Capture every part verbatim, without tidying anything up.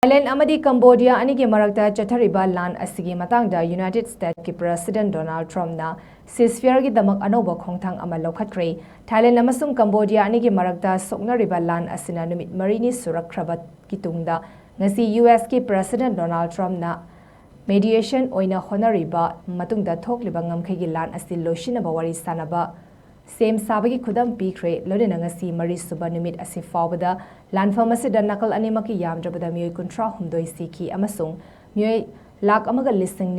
Thailand ꯑꯃꯗꯤ ꯀꯝꯕꯣꯗꯤꯌꯥ ꯑꯅꯤꯒꯤ ꯃꯔꯛꯇ ꯆꯠꯊꯔꯤꯕ ꯂꯥꯟ ꯑꯁꯤꯒꯤ ꯃꯇꯥꯡꯗ ꯌꯨꯅꯥꯏꯇꯦꯗ ꯁ꯭ꯇꯦꯠꯀꯤ ꯄ꯭ꯔꯦꯁꯤꯗꯦꯟꯠ ꯗꯣꯅꯥꯜꯗ ꯇ꯭ꯔꯝꯞꯅ ceasefire ꯒꯤꯗꯃꯛ ꯑꯅꯧꯕ ꯈꯣꯡꯊꯥꯡ ꯑꯃ ꯂꯧꯈꯠꯈ꯭ꯔꯦ꯫ ꯊꯥꯏꯂꯦꯟ ꯑꯃꯁꯨꯡ ꯀꯝꯕꯣꯗꯤꯌꯥ ꯑꯅꯤꯒꯤ ꯃꯔꯛꯇ ꯁꯣꯛꯅꯔꯤꯕ ꯂꯥꯟ ꯑꯁꯤꯅ ꯅꯨꯃꯤꯠ ꯃꯔꯤꯅꯤ ꯁꯨꯔꯛꯈ꯭ꯔꯕꯒꯤ ꯇꯨꯡꯗ ꯉꯁꯤ ꯌꯨ ꯑꯦꯁꯀꯤ ꯄ꯭ꯔꯦꯁꯤꯗꯦꯟꯠ ꯗꯣꯅꯥꯜꯗ ꯇ꯭ꯔꯝꯞꯅ mediation ꯑꯣꯏꯅ ꯍꯣꯠꯅꯔꯤꯕ ꯃꯇꯨꯡꯗ ꯊꯣꯛꯂꯤꯕ ꯉꯝꯈꯩꯒꯤ ꯂꯥꯟ ꯑꯁꯤ ꯂꯣꯏꯁꯤꯟꯅꯕ ꯋꯥꯔꯤ ꯁꯥꯅꯕ ꯁꯦꯝ ꯁꯥꯕꯒꯤ ꯈꯨꯗꯝ ꯄꯤꯈ꯭ꯔꯦ꯫ ꯂꯣꯏꯅꯅ ꯉꯁꯤ ꯃꯔꯤꯁꯨꯕ ꯅꯨꯃꯤꯠ ꯑꯁꯤ ꯐꯥꯎꯕꯗ ꯂꯥꯟꯐꯝ ꯑꯁꯤꯗ ꯅꯥꯀꯜ ꯑꯅꯤꯃꯛꯀꯤ ꯌꯥꯝꯗ꯭ꯔꯕꯗ ꯃꯤꯑꯣꯏ ꯀꯨꯟꯊ꯭ꯔꯥ ꯍꯨꯝꯗꯣꯏ ꯁꯤꯈꯤ ꯑꯃꯁꯨꯡ ꯃꯤꯑꯣꯏ ꯂꯥꯈ ꯑꯃꯒ ꯂꯤꯁꯤꯡ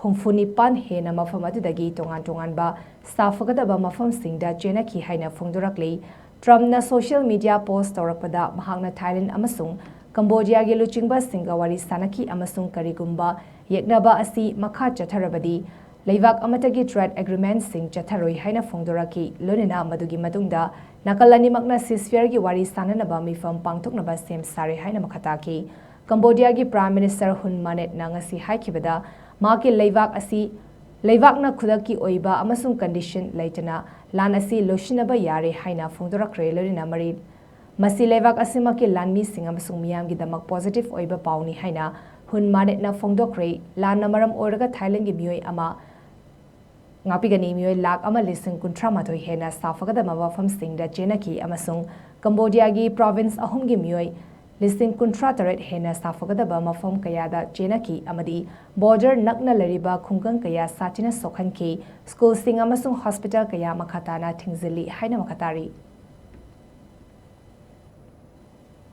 ꯍꯨꯝꯐꯨ ꯅꯤꯄꯥꯟ ꯍꯦꯟꯅ ꯃꯐꯝ ꯑꯗꯨꯗꯒꯤ ꯇꯣꯉꯥꯟ ꯇꯣꯉꯥꯟꯕ ꯁꯥꯐꯒꯗꯕ ꯃꯐꯝꯁꯤꯡꯗ ꯆꯦꯟꯅꯈꯤ ꯍꯥꯏꯅ ꯐꯣꯡꯗꯣꯔꯛꯂꯤ꯫ ꯇ꯭ꯔꯝꯞꯅ social media post ꯇꯧꯔꯛꯄꯗ ꯃꯍꯥꯛꯅ ꯊꯥꯏꯂꯦꯟ ꯑꯃꯁꯨꯡ ꯀꯝꯕꯣꯗꯤꯌꯥꯒꯤ ꯂꯨꯆꯤꯡꯕꯁꯤꯡꯒ ꯋꯥꯔꯤ ꯁꯥꯅꯈꯤ ꯑꯃꯁꯨꯡ ꯀꯔꯤꯒꯨꯝꯕ ꯌꯦꯛꯅꯕ ꯑꯁꯤ ꯃꯈꯥ ꯆꯠꯊꯔꯕꯗꯤ ꯂꯩꯕꯥꯛ ꯑꯃꯠꯇꯒꯤ trade agreement ꯁꯤꯡ ꯆꯠꯊꯔꯣꯏ ꯍꯥꯏꯅ ꯐꯣꯡꯗꯣꯔꯛꯈꯤ꯫ ꯂꯣꯏꯅꯅ ꯃꯗꯨꯒꯤ ꯃꯇꯨꯡꯗ ꯅꯥꯀꯜ ꯑꯅꯤꯃꯛꯅ ceasefire ꯒꯤ ꯋꯥꯔꯤ ꯁꯥꯅꯅꯕ ꯃꯤꯐꯝ ꯄꯥꯡꯊꯣꯛꯅꯕ ꯁꯦꯝ ꯁꯥꯔꯦ ꯍꯥꯏꯅ ꯃꯈꯥ ꯇꯥꯈꯤ꯫ ꯀꯝꯕꯣꯗꯤꯌꯥꯒꯤ Prime Minister ꯍꯨꯟ ꯃꯥꯅꯦꯠꯅ ꯉꯁꯤ ꯍꯥꯏꯈꯤꯕꯗ ꯃꯍꯥꯛꯀꯤ ꯂꯩꯕꯥꯛ ꯑꯁꯤ ꯂꯩꯕꯥꯛꯅ ꯈꯨꯗꯛꯀꯤ ꯑꯣꯏꯕ ꯑꯃꯁꯨꯡ condition ꯂꯩꯇꯅ ꯂꯥꯟ ꯑꯁꯤ ꯂꯣꯏꯁꯤꯟꯅꯕ ꯌꯥꯔꯦ ꯍꯥꯏꯅ ꯐꯣꯡꯗꯣꯔꯛꯈ꯭ꯔꯦ꯫ ꯂꯣꯏꯅꯅ ꯃꯔꯤ ꯃꯁꯤ ꯂꯩꯕꯥꯛ ꯑꯁꯤꯃꯛꯀꯤ ꯂꯥꯟꯃꯤꯁꯤꯡ ꯑꯃꯁꯨꯡ ꯃꯤꯌꯥꯝꯒꯤꯗꯃꯛ positive ꯑꯣꯏꯕ ꯄꯥꯎꯅꯤ ꯍꯥꯏꯅ ꯍꯨꯟ ꯃꯥꯅꯦꯠꯅ ꯐꯣꯡꯗꯣꯛꯈ꯭ꯔꯦ꯫ ꯂꯥꯟꯅ ꯃꯔꯝ ꯑꯣꯏꯔꯒ ꯊꯥꯏꯂꯦꯟꯒꯤ ꯃꯤꯑꯣꯏ ꯑꯃ ꯉꯥꯛꯄꯤꯒꯅꯤ꯫ ꯃꯤꯑꯣꯏ ꯂꯥꯈ ꯑꯃ ꯂꯤꯁꯤꯡ ꯀꯨꯟꯊ꯭ꯔꯥ ꯃꯥꯊꯣꯏ ꯍꯦꯟꯅ ꯁꯥꯐꯒꯗꯕ ꯃꯐꯝꯁꯤꯡꯗ ꯆꯦꯟꯅꯈꯤ ꯑꯃꯁꯨꯡ ꯀꯝꯕꯣꯗꯤꯌꯥꯒꯤ province ꯑꯍꯨꯝꯒꯤ ꯃꯤꯑꯣꯏ ꯂꯤꯁꯤꯡ ꯀꯨꯟꯊ꯭ꯔꯥ ꯇꯔꯦꯠ ꯍꯦꯟꯅ ꯁꯥꯐꯒꯗꯕ ꯃꯐꯝ ꯀꯌꯥꯗ ꯆꯦꯟꯅꯈꯤ ꯑꯃꯗꯤ border ꯅꯛꯅ ꯂꯩꯔꯤꯕ ꯈꯨꯡꯒꯪ ꯀꯌꯥ ꯁꯥꯊꯤꯅ ꯁꯣꯛꯍꯟꯈꯤ꯫ ꯁ꯭ꯀꯨꯜꯁꯤꯡ ꯑꯃꯁꯨꯡ hospital ꯀꯌꯥ ꯃꯈꯥ ꯇꯥꯅ ꯊꯤꯡꯖꯤꯜꯂꯤ ꯍꯥꯏꯅ ꯃꯈꯥ ꯇꯥꯔꯤ꯫